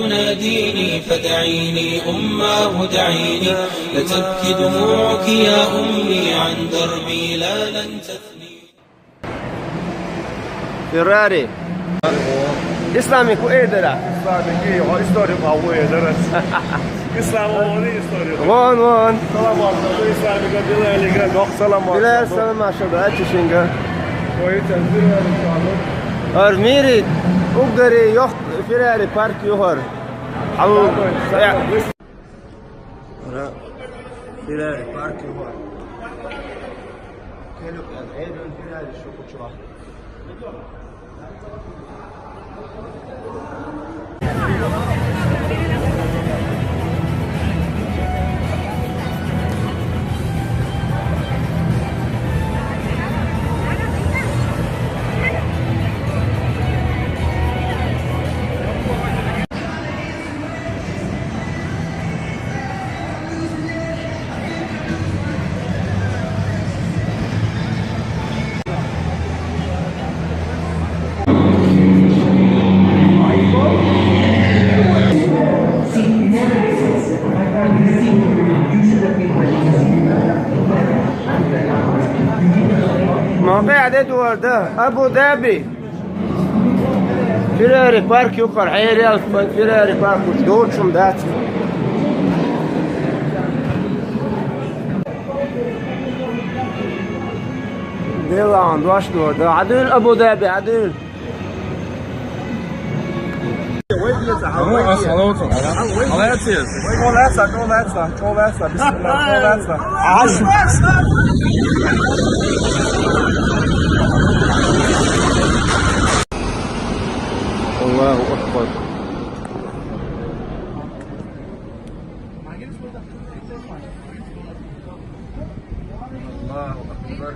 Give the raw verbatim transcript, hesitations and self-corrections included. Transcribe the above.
تناديني فدعيني أماه دعيني، لتبكي دموعك يا أمي عن دربي لا لن تثني. Ferrari. Islamiku edera. Islamiku, o istoriju ma u edera. Islamu oni istoriju. Von, von. Salam aleykum, Islamiku, Bilaliga, yok salam aleykum. Bilal, salam aleykum, açışınga. Koyucan Ferrari kaldı. Ar miri, ugari yok Ferrari park yuhar. Al, ya. Ora, Ferrari park yuhar. Keluk, ya, Adrian Ferrari şu kuçuğa. Maqi adet vardı. Abu Dhabi. Ferrari park yukarı. Hayır ya, Ferrari park uç. Doğru çum da. Devam, dost orada. Adil Abu Dhabi, adil. Hello, hello. Alexis. Go left side, go left side, go left side. Bismillah, go left side. Allahu Akbar. Allahu Akbar.